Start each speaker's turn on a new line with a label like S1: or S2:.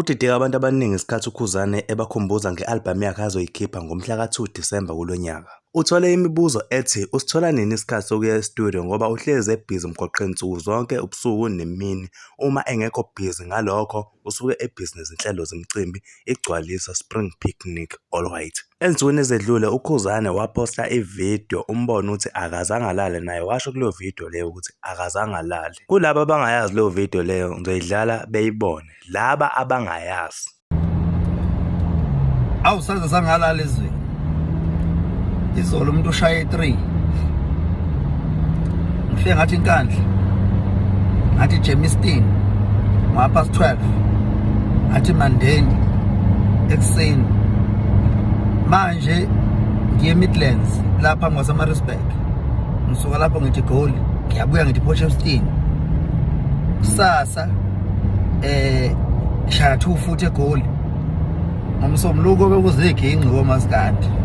S1: Kudideke abantu abaningi ngesikhathi uKhuzani ebakhumbuza nge-albhamu yakhe azoyikhipha ngomhla ka-2 Disemba kulo nyaka. Uthole imibuzo ethi usithola nini isikhathi sokuya e-studio ngoba uhlezi ebhizi emgwaqeni nsuku zonke ubusuku nemini, uma engekho bhizi ngalokho usuke ebhizi nezinhlelo zemicimbi iGcwalisa Spring Picnic All White. Ezinsukwini ezedlule uKhuzane waphosta ividiyo umbone ukuthi akazange alale naye washo kuleyo vidiyo leyo ukuthi akazange alale. Kulaba abangayazi leyo vidiyo leyo ngizoyidlala beyibone. Laba abangayazi.
S2: Awu saze sangalala ezweni. Izolo umuntu ushaye 3. Ngifike ngathi inkandla. Ngathi Germiston. Ngapha 12. Ngathi Mandeni ekuseni. Manje ngiye Midlands lapha ngwaseMaritzburg. Ngisuka lapho ngithi Goli, ngiyabuya ngithi Potchefstroom. Kusasa eh shaya 2 futhi eGoli. Ngomsombuluko bekuziginci komaskandi.